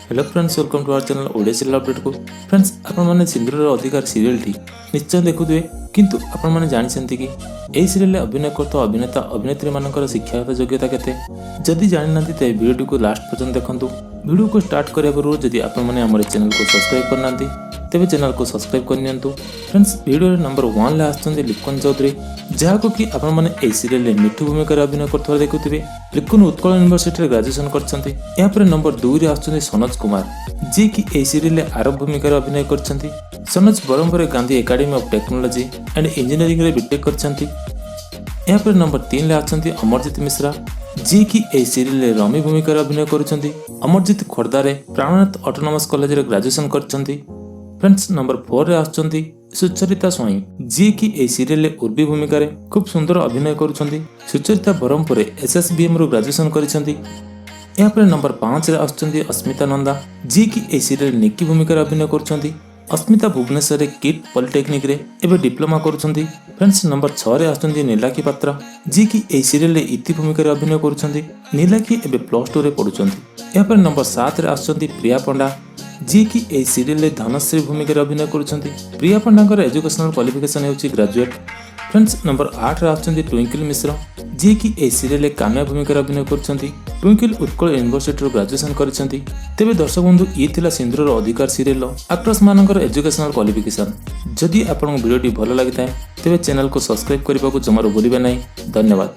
Hello friends, welcome to our channel Odia serial ଅପଡେଟ୍କୁ। Friends, ଆପଣମାନେ ସିନ୍ଦୁରର ଅଧିକାର ସିରିଏଲ୍ଟି ନିଶ୍ଚୟ ଦେଖୁଥିବେ, କିନ୍ତୁ ଆପଣମାନେ ଜାଣିଛନ୍ତି କି ଏହି ସିରିଏଲ୍ରେ ଅଭିନୟ କରୁଥିବା ଅଭିନେତା ଅଭିନେତ୍ରୀମାନଙ୍କର ଶିକ୍ଷାଗତ ଯୋଗ୍ୟତା କେତେ? ଯଦି ଜାଣିନାହାନ୍ତି, ତେବେ ଭିଡ଼ିଓଟିକୁ ଲାଷ୍ଟ ପର୍ଯ୍ୟନ୍ତ ଦେଖନ୍ତୁ। ଭିଡ଼ିଓକୁ ଷ୍ଟାର୍ଟ କରିବା ପୂର୍ବରୁ ଯଦି ଆପଣମାନେ ଆମର ଚ୍ୟାନେଲକୁ ସବସ୍କ୍ରାଇବ୍ କରିନାହାନ୍ତି, ତେବେ ଚ୍ୟାନେଲକୁ ସବସ୍କ୍ରାଇବ୍ କରିନିଅନ୍ତୁ। ଫ୍ରେଣ୍ଡସ୍, ଭିଡ଼ିଓରେ ନମ୍ବର 1ରେ ଆସୁଛନ୍ତି ଲିକୁନ ଚୌଧୁରୀ, ଯାହାକୁ କି ଆପଣମାନେ ଏହି ସିରିଏଲରେ ମିଠୁ ଭୂମିକାରେ ଅଭିନୟ କରୁଥିବା ଦେଖୁଥିବେ। ଲିକୁନ ଉତ୍କଳ ୟୁନିଭର୍ସିଟିରେ ଗ୍ରାଜୁଏସନ୍ କରିଛନ୍ତି। ଏହାପରେ ନମ୍ବର 2ରେ ଆସୁଛନ୍ତି ସନୋଜ କୁମାର, ଯିଏକି ଏହି ସିରିଏଲରେ ଆରବ ଭୂମିକାରେ ଅଭିନୟ କରିଛନ୍ତି। ସନୋଜ ବ୍ରହ୍ମପୁରରେ Gandhi academy of technology and ଇଞ୍ଜିନିୟରିଂରେ ବିଟେକ୍ କରିଛନ୍ତି। ଏହାପରେ ନମ୍ବର 3ରେ ଆସୁଛନ୍ତି ଅମରଜିତ ମିଶ୍ରା, ଯିଏକି ଏହି ସିରିଏଲରେ ରମି ଭୂମିକାରେ ଅଭିନୟ କରୁଛନ୍ତି। ଅମରଜିତ ଖୋର୍ଦ୍ଧାରେ ପ୍ରାଣନାଥ ଅଟୋନମସ୍ କଲେଜରେ ଗ୍ରାଜୁଏସନ୍ କରିଛନ୍ତି। ଫ୍ରେଣ୍ଡସ୍, ନମ୍ବର 4ରେ ଆସୁଛନ୍ତି ସୁଚରିତା ସ୍ୱାଇଁ, ଯିଏକି ଏହି ସିରିଏଲରେ ଉର୍ବି ଭୂମିକାରେ ଖୁବ୍ ସୁନ୍ଦର ଅଭିନୟ କରୁଛନ୍ତି। ସୁଚରିତା ବ୍ରହ୍ମପୁରରେ ଏସ୍ଏସ୍ବିଏମ୍ରୁ ଗ୍ରାଜୁଏସନ୍ କରିଛନ୍ତି। ଏହାପରେ ନମ୍ବର 5ରେ ଆସୁଛନ୍ତି ଅସ୍ମିତା ନନ୍ଦା, ଯିଏକି ଏହି ସିରିଏଲ ନିକି ଭୂମିକାରେ ଅଭିନୟ କରୁଛନ୍ତି। ଅସ୍ମିତା ଭୁବନେଶ୍ୱରରେ କିଟ୍ ପଲିଟେକ୍ନିକରେ ଏବେ ଡିପ୍ଲୋମା କରୁଛନ୍ତି। ଫ୍ରେଣ୍ଡସ୍, ନମ୍ବର 6ରେ ଆସୁଛନ୍ତି ନୀଲାକ୍ଷୀ ପାତ୍ର, ଯିଏକି ଏହି ସିରିଏଲରେ ଇତି ଭୂମିକାରେ ଅଭିନୟ କରୁଛନ୍ତି। ନୀଲାକ୍ଷୀ ଏବେ ପ୍ଲସ୍ 2ରେ ପଢୁଛନ୍ତି। ଏହାପରେ ନମ୍ବର 7ରେ ଆସୁଛନ୍ତି ପ୍ରିୟା ପଣ୍ଡା, ଯିଏକି ଏହି ସିରିଏଲରେ ଧନଶ୍ରୀ ଭୂମିକାରେ ଅଭିନୟ କରୁଛନ୍ତି। ପ୍ରିୟା ପଣ୍ଡାଙ୍କର ଏଜୁକେସନାଲ କ୍ୱାଲିଫିକେସନ ହେଉଛି ଗ୍ରାଜୁଏଟ୍। ଫ୍ରେଣ୍ଡସ୍, ନମ୍ବର 8ରେ ଆସୁଛନ୍ତି ଟ୍ୱିଙ୍କଲ ମିଶ୍ର, ଯିଏକି ଏହି ସିରିଏଲରେ କାମ୍ୟା ଭୂମିକାରେ ଅଭିନୟ କରୁଛନ୍ତି। ଟ୍ୱିଙ୍କଲ ଉତ୍କଳ ୟୁନିଭର୍ସିଟିରୁ ଗ୍ରାଜୁଏସନ କରିଛନ୍ତି। ତେବେ ଦର୍ଶକ ବନ୍ଧୁ, ଇଏ ଥିଲା ସିନ୍ଦୁରର ଅଧିକାର ସିରିଏଲର ଆକ୍ଟ୍ରସ୍ ମାନଙ୍କର ଏଜୁକେସନାଲ କ୍ୱାଲିଫିକେସନ। ଯଦି ଆପଣଙ୍କୁ ଭିଡ଼ିଓଟି ଭଲ ଲାଗିଥାଏ, ତେବେ ଚ୍ୟାନେଲକୁ ସବସ୍କ୍ରାଇବ୍ କରିବାକୁ ଜମାରୁ ଭୁଲିବେ ନାହିଁ। ଧନ୍ୟବାଦ।